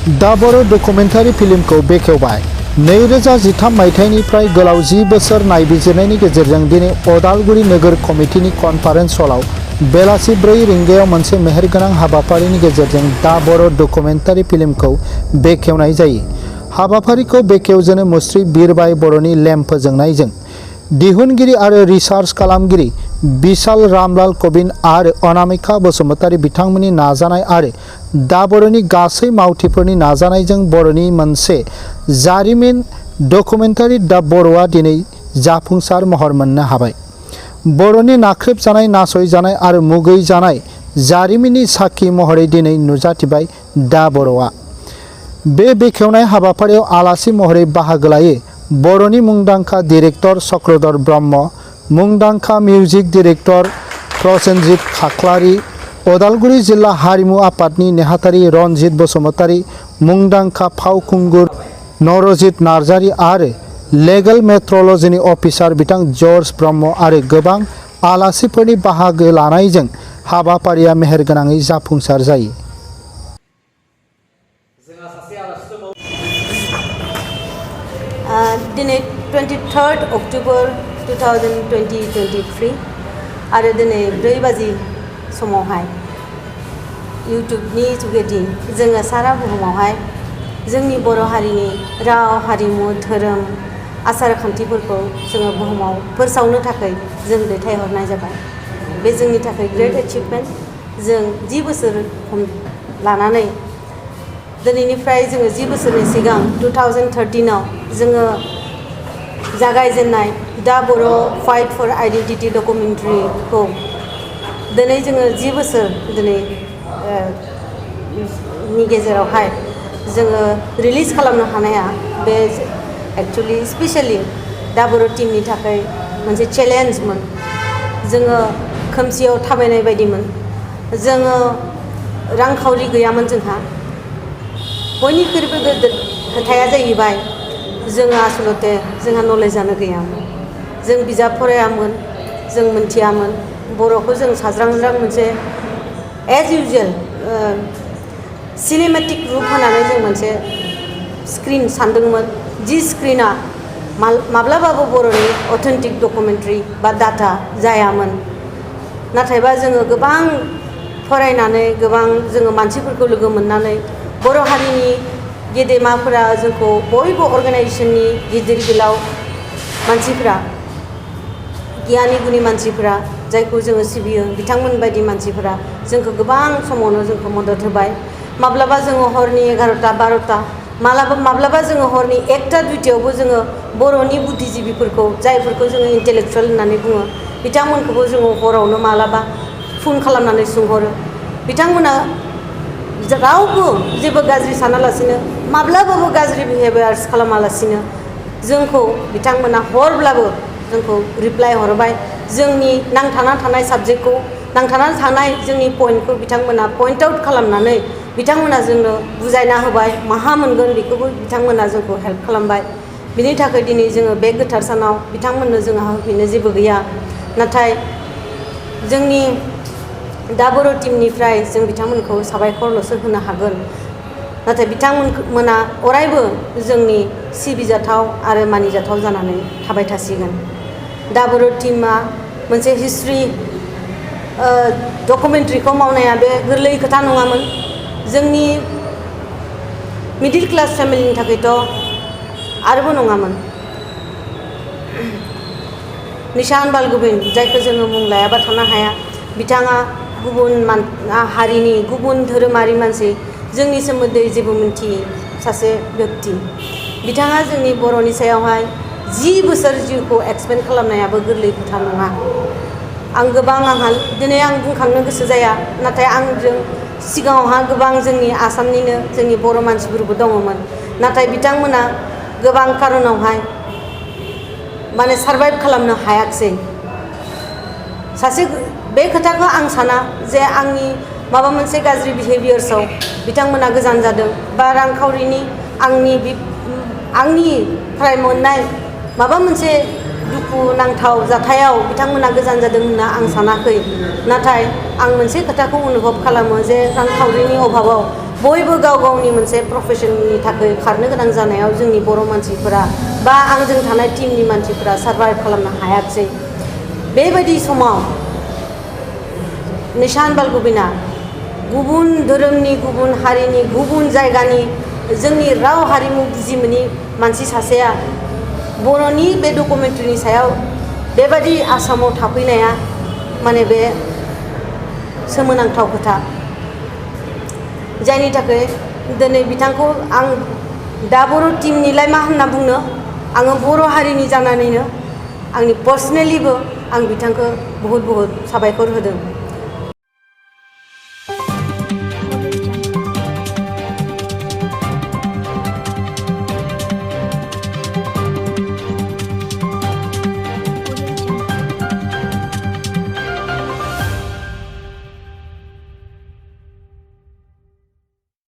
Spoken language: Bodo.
दा बर' डकुमेन्टारि फिल्मखौ बेखेवबाय। 2013 मायथाइनिफ्राय गोलाव 10 बोसोर नायबिजिरनायनि गेजेरजों दिनै अदालगुरि नोगोर कमिटिनि कनफारेन्स हलाव बेलासि 4 रिंगायाव मोनसे मेहेरगोनां हाबाफारिनि गेजेरजों दा बर' डकुमेन्टारि फिल्मखौ बेखेवनाय जायो। हाबाफारिखौ बेखेवजेनो मुस्रि बिरबाय बर'नि लेम्प फोजोंनायजों दिहुनगिरि आरो रिसार्च खालामगिरि बिशाल रामलाल कबिन आरो अनामिका बसुमतारी बिथांमोननि नाजानाय आरो दा बर'नि गासै मावथिफोरनि नाजानायजों बर'नि मोनसे जारिमिन डकुमेन्टारि दा बर'आ दिनै जाफुंसार महर मोननो हाबाय। बर'नि नाख्रेबजानाय नासयजानाय आरो मुगै जानाय जारिमिननि साखी महरै दिनै नुजाथिबाय दा बर'आ। बे बेखेवनाय हाबाफारियाव आलासि महरै बाहागो लायो बर'नि मुंदांखा डिरेक्टर चक्रधर ब्रह्म, मुंदांखा मिउजिक डिरेक्टर प्रसेनजित खाख्लारि, अदालगुरि जिल्ला हारिमु आफादनि नेहाथारि रनजित बसुमतारी, मुंदांखा फावखुंगुर नरजित नार्जारी आरो लेगेल मेट्रलजिनि अफिसार बिथां जर्ज ब्रह्म आरो गोबां आलासिफोरनि बाहागो लानायजों हाबाफारिया मेहेरगोनाङै जाफुंसार जायो। दिनै 23 अक्ट'बर 2023 आरो दिनै 4 बाजि समावहाय इउटुबनि जुगेदि जोङो सारा बुहुमावहाय जोंनि बर' हारिनि राव हारिमु धोरोम आसार खान्थिफोरखौ जोङो बुहुमाव फोसावनो थाखाय जों दैथायहरनाय जाबाय। बे जोंनि थाखाय ग्रेट एचिभमेन्ट। जों 10 बोसोर लानानै दिनैनिफ्राय जोङो 10 बोसोरनि सिगां 2013 आव जोङो जागायजेननाय दा बर' फाइट फर आइडेन्टिटि डकुमेन्टारिखौ दिनै जोङो 10 बोसोर दिनै नि गेजेरावहाय जोङो रिलिज खालामनो हानाया बे एक्चुअलि स्पेशली दा बर' टीमनि थाखाय मोनसे चेलेन्जमोन। जोङो खोमसियाव थाबायनाय बायदिमोन। जोङो रांखावरि गैयामोन जोंहा। बयनिख्रुइबो गिदिर खोथाया जाहैबाय जोङो आसलते जोंहा नलेजआनो गैयामोन। जों बिजाब फरायामोन, जों मिथियामोन। बर'खौ जों साज्रां मोनसे एज इउजुअल सिनेमेटिक रुप होनानै जों मोनसे स्क्रिन सानदोंमोन, जि स्क्रिना माब्लाबाबो बर'नि अथेन्टिक डकुमेन्टारि बा डाटा जायामोन। नाथायबा जोङो गोबां फरायनानै गोबां जोङो मानसिफोरखौ लोगो मोननानै बर' हारिनि गेदेमाफोरा जोंखौ बयबो अर्गानाइजेशननि गिदिर गोलाव मानसिफोरा गियानि गुनि मानसिफोरा जायखौ जोङो सिबियो बिथांमोन बायदि मानसिफोरा जोंखौ गोबां समावनो जोंखौ मदद होबाय। माब्लाबा जोङो हरनि 11टा 12टा माब्लाबा जोङो हरनि 1टा 2टायावबो जोङो बर'नि बुद्धिजिबिफोरखौ जायफोरखौ जोङो इन्टेलेक्चुयेल होननानै बुङो बिथांमोनखौबो जोङो हरावनो मालाबा फन खालामनानै सोंहरो। बिथांमोना रावबो जेबो गाज्रि सानालासिनो माब्लाबाबो गाज्रि बिहेभियार्स खालामालासिनो जोंखौ बिथांमोना हरब्लाबो जोंखौ रिप्लाय हरबाय। जोंनि नांथाना थानाय साबजेक्टखौ नांथाना थानाय जोंनि पइन्टखौ बिथांमोना पइन्ट आउट खालामनानै बिथांमोना जोंनो बुजायना होबाय। माहा मोनगोन बेखौबो बिथांमोना जोंखौ हेल्प खालामबाय। बिनि थाखाय दिनै जोङो बे गोथार सानाव बिथांमोननो जोंहा होफिननो जेबो गैया। नाथाय जोंनि दा बर' टीमनिफ्राय जों बिथांमोनखौ साबायखरल'सो होनो हागोन। नाथाय बिथांमोना अरायबो जोंनि सिबिजाथाव आरो मानिजाथाव जानानै थाबाय थासिगोन। दा बर' टीमा मोनसे हिस्ट्रि डकुमेन्टारिखौ मावनाया बे गोरलै खोथा नङामोन। जोंनि मिडिल क्लास फेमिलिनि थाखायथ' आरोबो नङामोन। निशान बालगुबिन जायखौ जोङो मुं लायाबा थानो हाया, बिथाङा गुबुन हारिनि गुबुन धोरोमारि मानसि, जोंनि सोमोन्दै जेबो मिन्थियै सासे व्यक्ति। बिथाङा जोंनि बर'नि सायावहाय 10 बोसोर जिउखौ एक्सपेन्ड खालामनायाबो गोरलै खोथा नङा। आं गोबां दिनै आं बुंखांनो गोसो जाया, नाथाय आंजों सिगाङावहा गोबां जोंनि आसामनिनो जोंनि बर' मानसिफोरबो दङमोन। नाथाय बिथांमोना गोबां खारनावहाय माने सारभाइभ खालामनो हायाखिसै। बे खोथाखौ आं साना जे आंनि माबा मोनसे गाज्रि बिहेभियार्सआव बिथांमोना गोजान जादों बा रांखावरिनि आंनिफ्राय मोननाय माबा मोनसे दुखु नांथाव जाथायाव बिथांमोना गोजान जादों होनना आं सानाखै। नाथाय आं मोनसे खोथाखौ अनुभब खालामो जे रांखावरिनि अभाबाव बयबो गाव गावनि मोनसे प्रफेशननि थाखाय खारनो गोनां जानायाव जोंनि बर' मानसिफोरा बा आंजों थानाय टीमनि मानसिफोरा सारभाइभ खालामनो हायाखिसै। बेबायदि समाव निशान बालगुबिना गुबुन धोरोमनि, गुबुन हारिनि, गुबुन जायगानि जोंनि राव हारिमु बुजि मोनि मानसि सासेया बर'नि बे डकुमेन्टारिनि सायाव बेबादि आसामाव थाफैनाया माने बे सोमोनांथाव खोथा, जायनि थाखाय दिनै बिथांखौ आं दा बर' टीमनिलाय मा होनना बुंनो, आङो बर' हारिनि जानानैनो आंनि पार्सनेलिबो आं बिथांखौ बहुद साबायखर होदों।